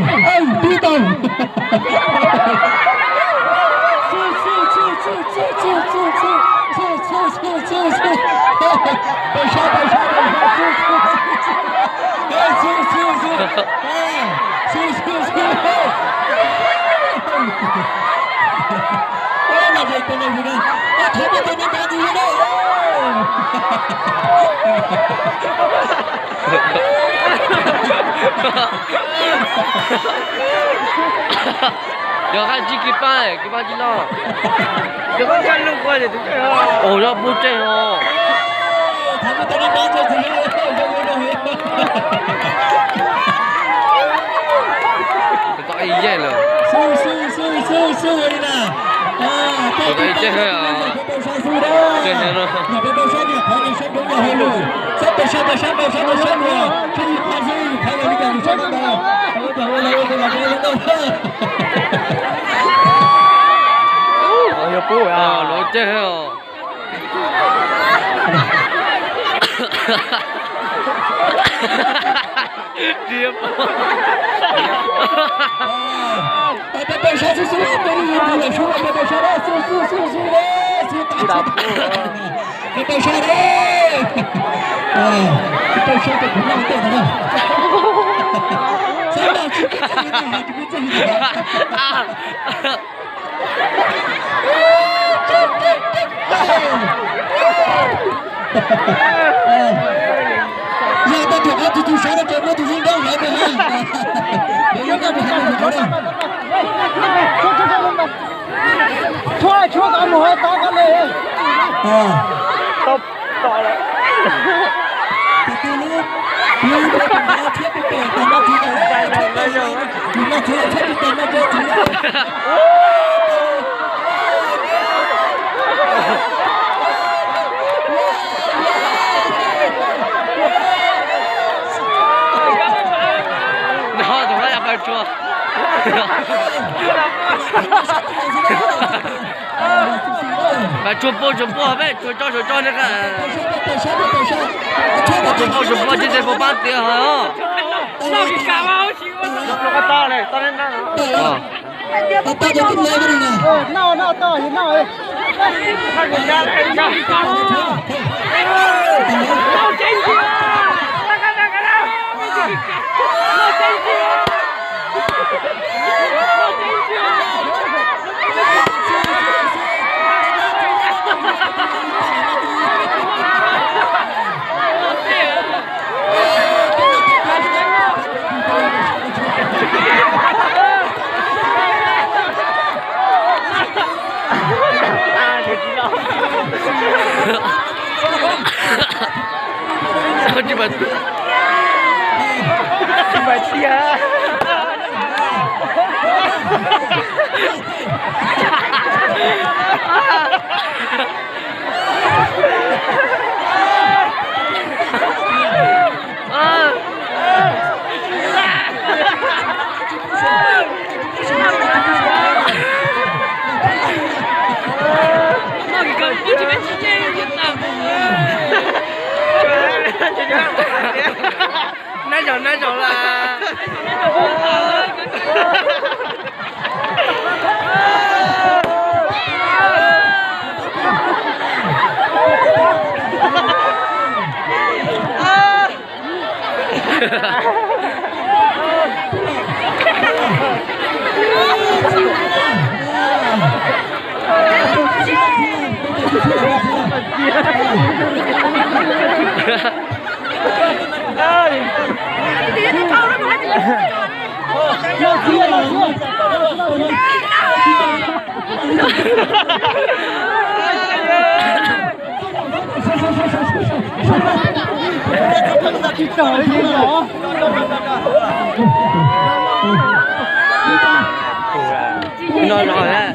Ej, tib tau. Yog haj tsis kis pab, kis pab tsis loj. Ua zog pub tseg os. Tau ib yeg lawm. Tau ib yeg os. Tseg no. Lov ceg os. Yog tau tuam qab tus tub sab no ces muab tus xib nrab lawv mus na. Tshuav, tshuav kom mus hauv tod ko li. Mas tsuag puag tsuag puag peb tsuag tso tsuag tso ne. Tsuag puag tsuag puag tsis tsis puag pab tias ho. Nab zaum nab zaum las. No los, los.